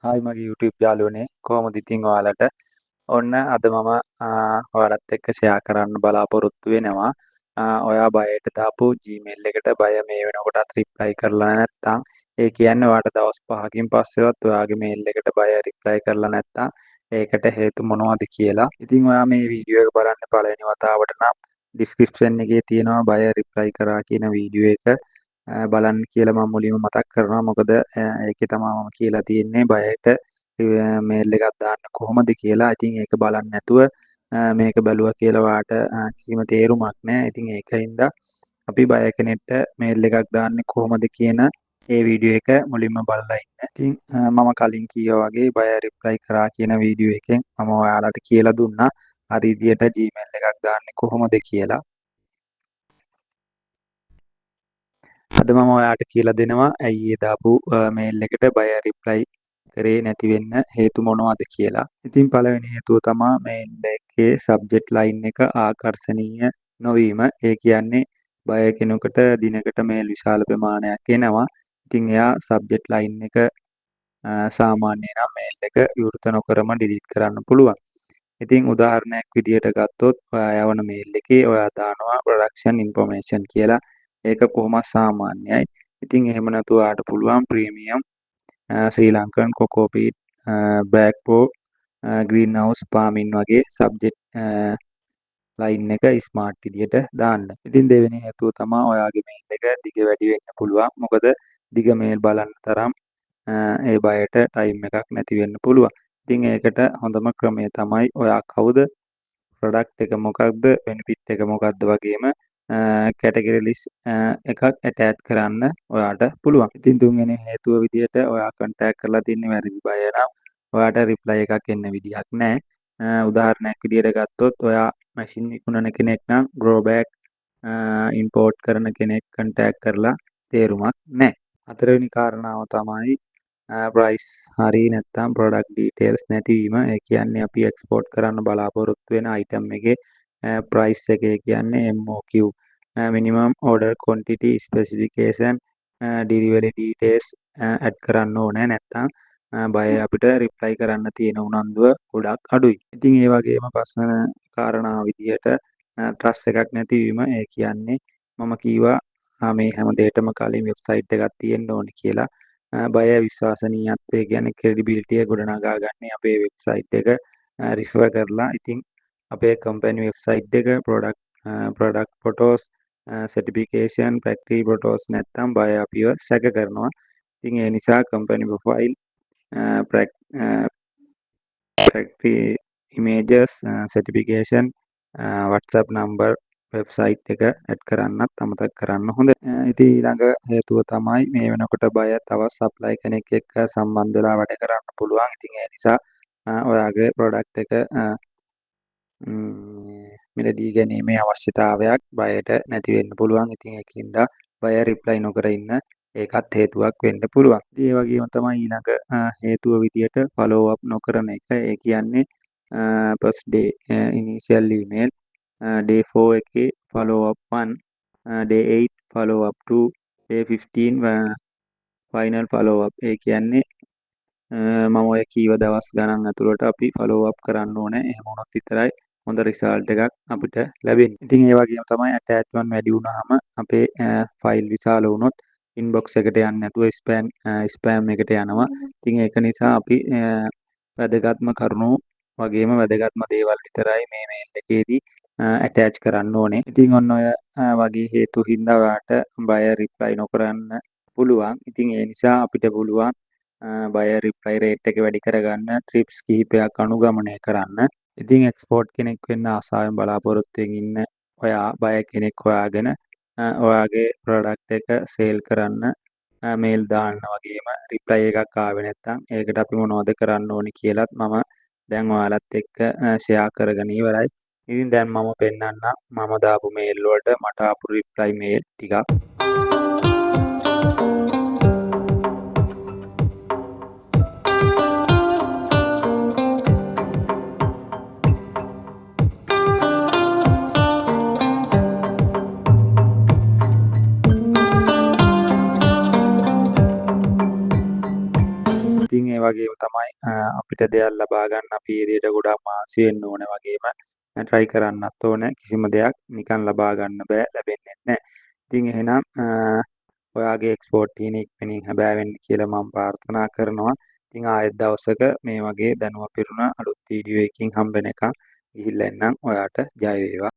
Hi මගේ YouTube යාළුවනේ, කොහොමද ඉතින් ඔයාලට? ඔන්න අද මම ඔයාලත් එක්ක ෂෙයා කරන්න බලාපොරොත්තු වෙනවා ඔයා බයට දාපු Gmail එකට බය මේ වෙනකොටත් රිප්ලයි කරලා නැත්නම්, ඒ කියන්නේ ඔයාට දවස් 5කින් පස්සෙවත් ඔයාගේ මේල් එකට බය රිප්ලයි කරලා නැත්නම් ඒකට හේතු මොනවද කියලා. ඉතින් ඔයා මේ වීඩියෝ එක බලන්න පළවෙනි වතාවට නම් ඩිස්ක්‍රිප්ෂන් එකේ තියෙනවා බය රිප්ලයි කරා කියන වීඩියෝ එක බලන්න කියලා මම මුලින්ම මතක් කරනවා. මොකද ඒකේ තමයි මම කියලා තියෙන්නේ බයට මේල් එකක් දාන්න කොහොමද කියලා. ඉතින් ඒක බලන්න නැතුව මේක බැලුවා කියලා ඔයාට කිසිම තේරුමක් නෑ. ඉතින් ඒක හින්දා අපි බය කෙනෙක්ට මේල් එකක් දාන්නේ කොහොමද කියන ඒ වීඩියෝ එක මුලින්ම බලලා ඉන්න. ඉතින් මම කලින් කිව්වා වගේ බය රිප්ලයි කරා කියන වීඩියෝ එකෙන් මම ඔයාලට කියලා දුන්නා හරි විදියට Gmail එකක් දාන්නේ කොහොමද කියලා. අද මම ඔයාට කියලා දෙනවා ඇයි ඒ දාපු මේල් එකට බය රිප්ලයි කරේ නැති වෙන්න හේතු මොනවද කියලා. ඉතින් පළවෙනි හේතුව තමා මේල් එකේ සබ්ජෙක්ට් ලයින් එක ආකර්ෂණීය නොවීම. ඒ කියන්නේ බය කෙනෙකුට දිනකට මේල් විශාල ප්‍රමාණයක් එනවා. ඉතින් එයා සබ්ජෙක්ට් ලයින් එක සාමාන්‍ය නම් මේල් එක විවෘත නොකරම ඩිලීට් කරන්න පුළුවන්. ඉතින් උදාහරණයක් විදියට ගත්තොත් ඔයා යවන මේල් එකේ ඔයා දානවා ප්‍රොඩක්ෂන් ඉන්ෆර්මේෂන් කියලා. ඒක කොහොමත් සාමාන්‍යයි. ඉතින් එහෙම නැතුව ඔයාට පුළුවන් premium Sri Lankan coco peat bag for greenhouse farming වගේ සබ්ජෙක්ට් ලයින් එක ස්මාර්ට් විදියට දාන්න. ඉතින් දෙවෙනි හේතුව තමා ඔයාගේ මේල් එක දිග වැඩි වෙන්න පුළුවන්. මොකද දිග මේල් බලන්න තරම් ඒ බයට ටයිම් එකක් නැති වෙන්න පුළුවන්. ඉතින් ඒකට හොඳම ක්‍රමය තමයි ඔයා කවුද, ප්‍රොඩක්ට් එක මොකක්ද, බෙනිෆිට් එක මොකක්ද වගේම කැටගරි ලිස්ට් එකක් ඇටච් කරන්න ඔයාට පුළුවන්. ඉතින් තුන්වෙනි හේතුව විදියට ඔයා කන්ටැක්ට් කරලා තින්නේ වැරදි බය නම් ඔයාට රිප්ලයි එකක් එන්න විදිහක් නැහැ. උදාහරණයක් විදියට ගත්තොත් ඔයා මැෂින් විකුණන කෙනෙක් නම් ග්‍රෝ බෑග් ඉම්පෝට් කරන කෙනෙක් කන්ටැක්ට් කරලා තේරුමක් නැහැ. හතරවෙනි කාරණාව තමයි ප්‍රයිස් හරි නැත්නම් ප්‍රොඩක්ට් ඩීටේල්ස් නැතිවීම. ඒ කියන්නේ අපි එක්ස්පෝර්ට් කරන්න බලාපොරොත්තු වෙන අයිටම් එකේ ප්‍රයිස් එක, ඒ කියන්නේ MOQ, minimum order quantity, specification, delivery details add කරන්න ඕනේ. නැත්නම් බය අපිට රිප්ලයි කරන්න තියෙන උනන්දුව ගොඩක් අඩුයි. ඉතින් ඒ වගේම ප්‍රශ්න කාරණා විදියට ට්‍රස්ට් එකක් නැතිවීම. ඒ කියන්නේ මම කීවා මේ හැම දෙයකටම කලින් වෙබ්සයිට් එකක් තියෙන්න ඕනේ කියලා. බය විශ්වාසනීයත්වය කියන්නේ ක්‍රෙඩිබිලිටි එක ගොඩනගා ගන්නේ අපේ වෙබ්සයිට් එක රිෆර් කරලා. ඉතින් අපේ කම්පැනි වෙබ්සයිට් එක, product photos, certification, factory photos නැත්තම් බය අපිව සැක කරනවා. ඉතින් ඒ නිසා company profile, factory images, certification, WhatsApp number, website එක ඇඩ් කරන්නත් අමතක කරන්න හොඳ. ඉතින් ඊළඟ හේතුව තමයි මේ වෙනකොට බය තවත් සප්ලයි කෙනෙක් එක්ක සම්බන්ධ වෙලා වැඩ කරන්න පුළුවන්. ඉතින් ඒ නිසා ඔයාගේ ප්‍රොඩක්ට් එක මිලදී ගැනීමේ අවශ්‍යතාවයක් බයට නැති වෙන්න පුළුවන්. ඉතින් ඒකින්ද බය රිප්ලයි නොකර ඉන්න ඒකත් හේතුවක් වෙන්න පුළුවන්. ඉතින් ඒ වගේම තමයි ඊළඟ හේතුව විදියට ෆලෝ අප් නොකරන එක. ඒ කියන්නේ first day initial email, day 4 එකේ follow up 1, day 8 follow up 2, day 15 final follow up. ඒ කියන්නේ මම ඔය කීව දවස් ගණන් ඇතුළට අපි ෆලෝ අප් කරන්න ඕනේ. එහෙම වුණොත් විතරයි හොඳ රිසල්ට් එකක් අපිට ලැබෙන්නේ. ඉතින් ඒ වගේම තමයි ඇටැච්මන්ට් වැඩි වුණාම අපේ ෆයිල් විශාල වුණොත් ඉන්බොක්ස් එකට යන්නේ නැතුව ස්පෑම් එකට යනවා. ඉතින් ඒක නිසා අපි වැදගත්ම කරුණු වගේම වැදගත්ම දේවල් විතරයි මේ මේල් එකේදී ඇටැච් කරන්න ඕනේ. ඉතින් ඔන්න ඔය වගේ හේතු හින්දා ඔයාට බය රිප්ලයි නොකරන්න පුළුවන්. ඉතින් ඒ නිසා අපිට පුළුවන් බය රිප්ලයි රේට් එක වැඩි කරගන්න ටිප්ස් කිහිපයක් අනුගමනය කරන්න. ඉතින් එක්ස්පෝර්ට් කෙනෙක් වෙන්න ආසාවෙන් බලාපොරොත්තුවෙන් ඉන්න ඔයා බය කෙනෙක් හොයාගෙන ඔයාගේ ප්‍රොඩක්ට් එක සේල් කරන්න මේල් දාන්න වගේම රිප්ලයි එකක් ආවේ නැත්නම් ඒකට අපි මොනවද කරන්න ඕනි කියලත් මම දැන් ඔයාලත් එක්ක ෂෙයා කරගෙන ඉවරයි. ඉතින් දැන් මම පෙන්නන්නම් මම දාපු මේල් වලට මට ආපු රිප්ලයි මේල් ටිකක්. ඉතින් ඒ වගේම තමයි අපිට දෙයක් ලබා ගන්න අපි ඒ දෙයට ගොඩාක් මහන්සි වෙන්න ඕනේ වගේම ට්‍රයි කරන්නත් ඕනේ. කිසිම දෙයක් නිකන් ලබා ගන්න බෑ, ලැබෙන්නේ නැහැ. ඉතින් එහෙනම් ඔයාගේ එක්ස්පෝර්ට් හීන ඉක්මනින් හැබෑ වෙන්න කියලා මම ප්‍රාර්ථනා කරනවා. ඉතින් ආයෙත් දවසක මේ වගේ දැනුම පිරුණ අලුත් වීඩියෝ එකකින් හම්බ වෙනකන් ගිහිල්ලා එන්නම්. ඔයාට ජය වේවා.